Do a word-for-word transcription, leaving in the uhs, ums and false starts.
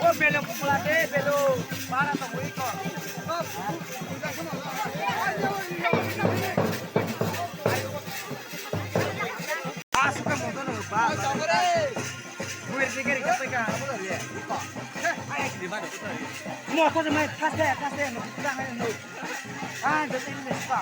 O belo pula de, belo para to mui ko. Asuka motor ba. Buir de gari ka peka. Motor mai kase kase no pura hai no. Ah, de tin de pa.